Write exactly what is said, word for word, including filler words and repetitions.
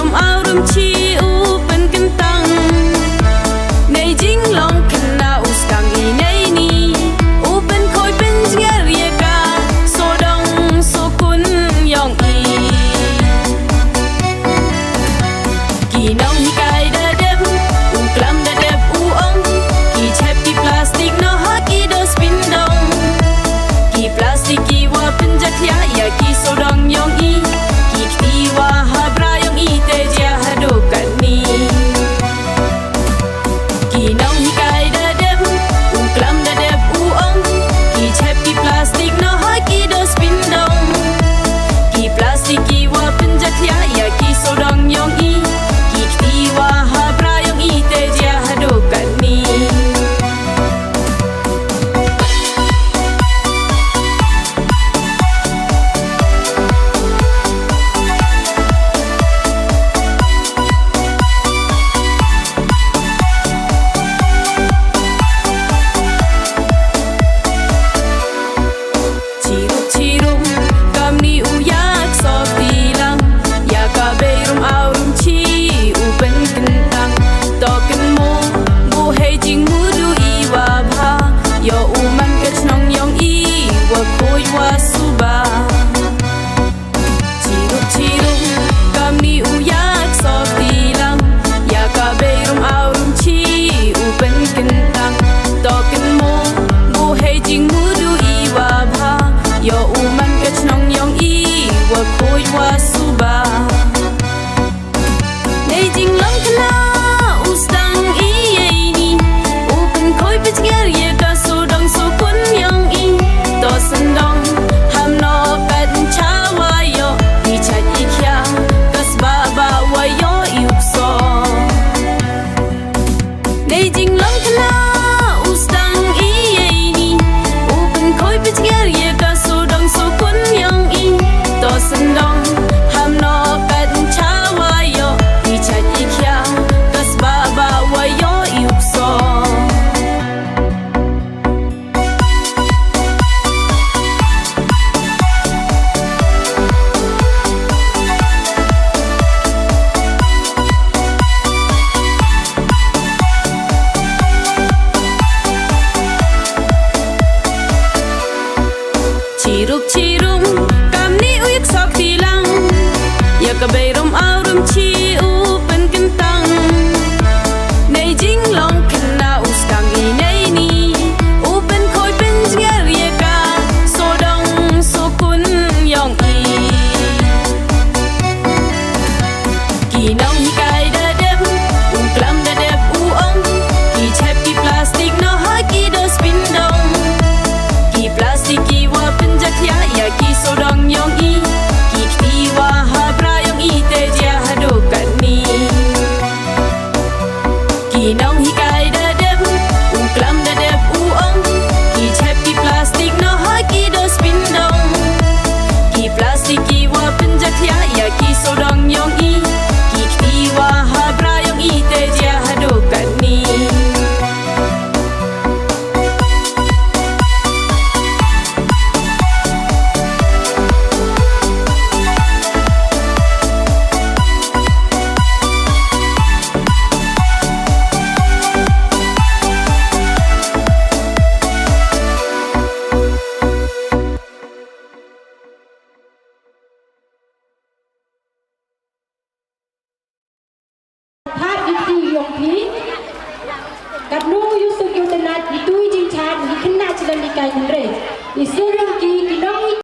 Rum aw rum chi u pynkyntang. Nei jinglong khynnah u sdang i nei ni. U pynkhoi pynjngiar ïa ka sawdong sawkun yong i. Ki nonghikai da dep, u klam da dep u ong. Ki chep ki plastik noh ha ki dustbin dong. Ki plastik ki wa pynjakhlia ïa ki sawdong yong i. Ki kti wa ha bra yong i te jia haduh katni. Ki nonghikai da dep, u klam da dep u ong. Ki chep ki plastik noh ha ki dustbin dong. Ki plastik ki wa pynjakhlia ïa ki sawdong yong i. Ki kti wa ha bra yong i te jia haduh katni. Chirup chirup kamni u ïaksok tilang, ïa ka beirum aw rum chi u pynkyntang. To kynmaw buh hei jingmudui wa bha, ïoh u man ka chnong yong i wa khuid wa suba. Chirup chirup kamni u ïaksok tilang, ïa ka beirum aw rum chi u pynkyntang. To kynmaw buh hei jingmudui wa bha, ïoh u man ka chnong yong i wa khuid wa suba. Nei jinglong khynnah u sdang i ei ni, u pynkhoi pynjngiar ïa ka sawdong sawkun yong i. To sndong ham noh kat cha wa ïoh, i chait i khia ka sbah bah wa ïoh i u ksong. Nei jinglong khynnah u sdang i ei ni, u pynkhoi pynjngiar ïa ka sawdong sawkun yong i. To sndong ham noh kat cha wa ïoh, i chait i khia ka sbah bah wa ïoh i u ksong. Chirup chirup kamni u ïaksok tilang, ïa ka beirum aw rum chi u pynkyntang. Nei jinglong khynnah u sdang i nei ni, u pynkhoi pynjngiar ïa ka sawdong sawkun yong i. Ki nonghikai da dep, u klam da dep u ong. Ki chep ki plastik noh ha ki dustbin dong. Ki plastik ki wa pynjakhlia ïa ki sawdong yong i. Ki kti wa ha bra yong i te jia haduh katni. Ki nonghikai da dep, u klam da dep u ong. Ki chep ki plastik noh ha ki dustbin dong. Ki plastik ki wa pynjakhlia ïa ki sawdong yong i. Ki kti wa ha bra yong i te jia haduh katni. Thad ïa ki ïong phi. Katno ïoh suk ïoh tynnat ïa tu i jingthad ïa ki khynnah jylla ki kai hynrei i sur